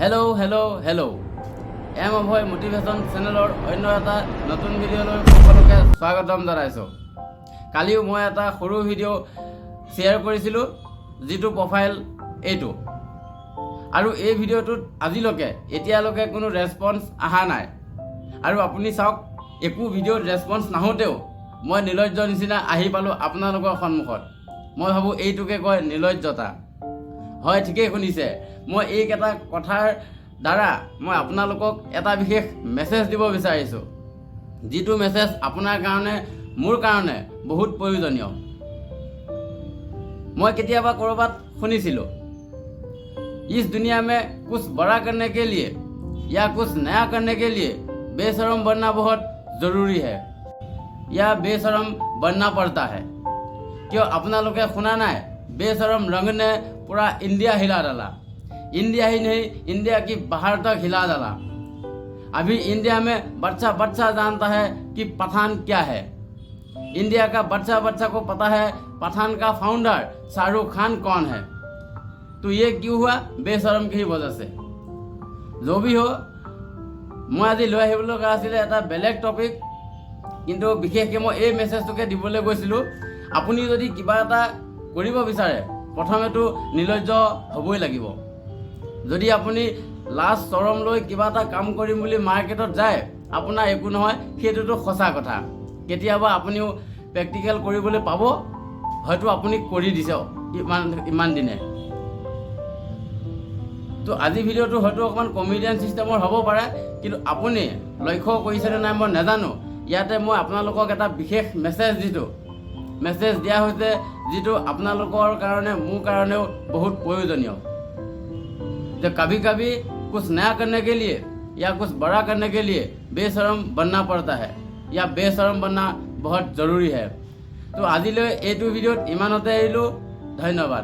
Hello', hello', hello'! M অভয় motivation চেনেলৰ অন্য এটা নতুন ভিডিঅ'লৈ সকলোকে স্বাগতম জনাইছোঁ। কালিও মই এটা সৰু ভিডিঅ' শ্বেয়াৰ কৰিছিলোঁ, যিটো প্ৰফাইল এইটো। আৰু এই ভিডিঅ'টোত আজিলৈকে, এতিয়ালৈকে কোনো ৰেছপন্স অহা নাই। আৰু আপুনি চাওক, একো ভিডিঅ'ত ৰেছপন্স নাহোঁতেও মই নিৰ্লজ্জ নিচিনা আহি পালোঁ আপোনালোকৰ সন্মুখত। মই ভাবোঁ, এইটোকে কয় নিৰ্লজ্জতা। হয়, ঠিকেই শুনিছে। মই এইকেইটা কথাৰ দ্বাৰা মই আপোনালোকক এটা বিশেষ মেছেজ দিব বিচাৰিছোঁ, যিটো মেছেজ আপোনাৰ কাৰণে, মোৰ কাৰণে বহুত প্ৰয়োজনীয়। মই কেতিয়াবা ক'ৰবাত শুনিছিলোঁ, "इस दुनिया में कुछ बड़ा करने के लिए या कुछ नया करने के लिए बेशरम बनना बहुत ज़रूरी है या बेशरम बनना पड़ता है।" কিয়, আপোনালোকে শুনা নাই? बेशरम रंग ने पूरा इंडिया हिला डाला। इंडिया ही नहीं, इंडिया की बाहर तक हिला डाला। अभी इंडिया में बच्चा बच्चा जानता है कि पठान क्या है। इंडिया का बच्चा बच्चा को पता है, पठान का फाउंडर शाहरुख खान कौन है। तो ये क्यों हुआ? बेशरम की ही वजह से। जो भी हो, মই আজি লৈ আহিব লগা আছিলে এটা বেলেগ টপিক, কিন্তু বিশেষকৈ মই এই মেছেজটোকে দিবলৈ গৈছিলোঁ। আপুনি যদি কিবা এটা কৰিব বিচাৰে, প্ৰথমেতো নিৰ্লজ্জ হ'বই লাগিব। যদি আপুনি লাজ চৰম লৈ কিবা এটা কাম কৰিম বুলি মাৰ্কেটত যায়, আপোনাৰ একো নহয়। সেইটোতো সঁচা কথা। কেতিয়াবা আপুনিও প্ৰেক্টিকেল কৰিবলৈ পাব, হয়তো আপুনি কৰি দিছে ইমান ইমান দিনে। তো আজি ভিডিঅ'টো হয়তো অকণমান কমেডিয়ান চিষ্টেমৰ হ'ব পাৰে, কিন্তু আপুনি লক্ষ্য কৰিছেনে নাই মই নাজানো, ইয়াতে মই আপোনালোকক এটা বিশেষ মেছেজ দিছোঁ। মেছেজ দিয়া হৈছে, যিটো আপোনালোকৰ কাৰণে, মোৰ কাৰণেও বহুত প্ৰয়োজনীয়, যে कभी कभी कुछ नया करने के लिए या कुछ बड़ा करने के लिए बेशरम बनना पड़ता है या बेशरम बनना बहुत ज़रूरी है। তো আজিলৈ এইটো ভিডিঅ'ত ইমানতে এৰিলোঁ। ধন্যবাদ।